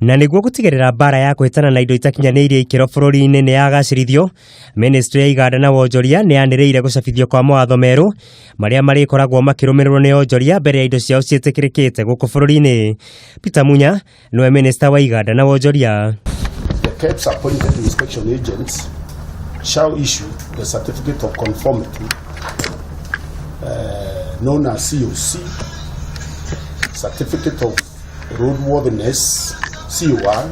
Na nĩguo gũtigĩrĩra mbara ya kũhĩtana na indo itakinyanĩirie ikĩro bũrũri-inĩ nĩ yagacĩrithio, Ministry ya Iganda na Wonjoria nĩ yanĩrĩire gũcabithio kwa mawatho merũ marĩa marĩkoragwo makĩrũmĩrĩrwo nĩ onjoria mbere ya indo ciao ciĩtĩkĩrĩkĩte gũkũ bũrũri-inĩ. Peter Munya nĩwe minista wa Iganda na Wonjoria. The KEBS appointed inspection agents shall issue the certificate of conformity known as COC, certificate of roadworthiness COR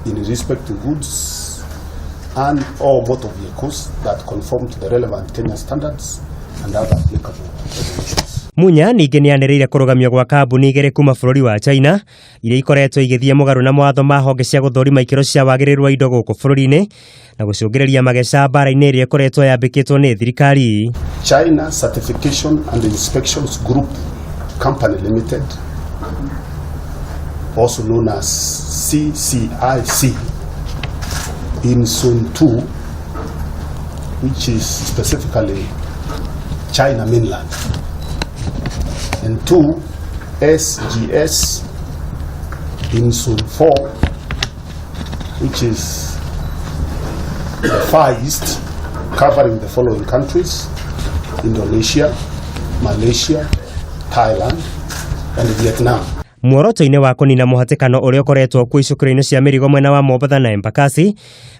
in respect to goods and or motor vehicles that conform to the relevant Kenya standards and other applicable regulations. Munya ningĩ nĩ anĩrĩire kũrũgamio gwa kambuni igĩrĩ kuma bũrũri wa China iria ikoretwo igĩthiĩ mũgarũ na mawatho ma honge cia gũthũrima ikĩro cia wagĩrĩru wa indo gũkũ bũrũri-inĩ na gũcũngĩrĩria mageca mbara-inĩ ĩrĩa ĩkoretwo yambĩkĩtwo nĩ thirikari. China Certification and Inspections Group Company Limited, also known as CCIC, in Zone 2, which is specifically China mainland, and 2, SGS in Zone 4, which is the Far East, covering the following countries: Indonesia, Malaysia, Thailand, and Vietnam. Muoroto-inĩ wa kũnina mũhatĩkano ũrĩa ũkoretwo kuo icukĩro-inĩ cia mĩrigo mwena wa Mombatha na Embakasi,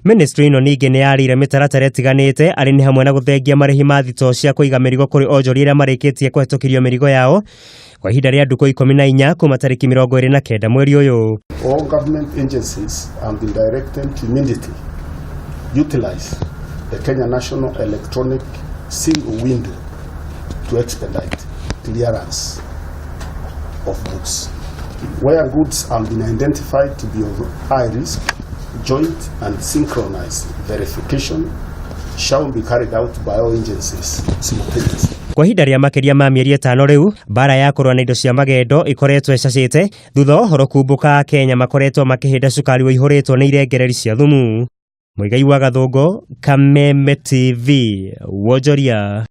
ministry ĩno ningĩ nĩ yarĩire mĩtaratara ĩtiganĩte arĩ nĩ hamwe na gũthengia marĩhi ma thitoo cia kũiga mĩrigo kũrĩ onjoria arĩa marĩkĩtie kũhetũkĩrio mĩrigo yao kwa ihinda rĩa ndukũ 14 kuma tarĩki 29 mweri ũyũ. All government agencies have been directed to immediately utilize the Kenya National Electronic Single Window to expedite clearance of goods. Where goods have been identified to be of high risk, joint and synchronized verification shall be carried out by all agencies simultaneously. Kwa ihinda rĩa makĩria ma mĩeri 5 rĩu, mbara ya kũrũa na indo cia magendo ĩkoretwo ĩcacĩte thutha wa ũhoro kumbũka Kenya makoretwo makĩhĩnda cukari ũihũrĩtwo nĩ irengereri cia thumu. Mũigai wa Gathũngũ, Kameme TV, Wonjoria.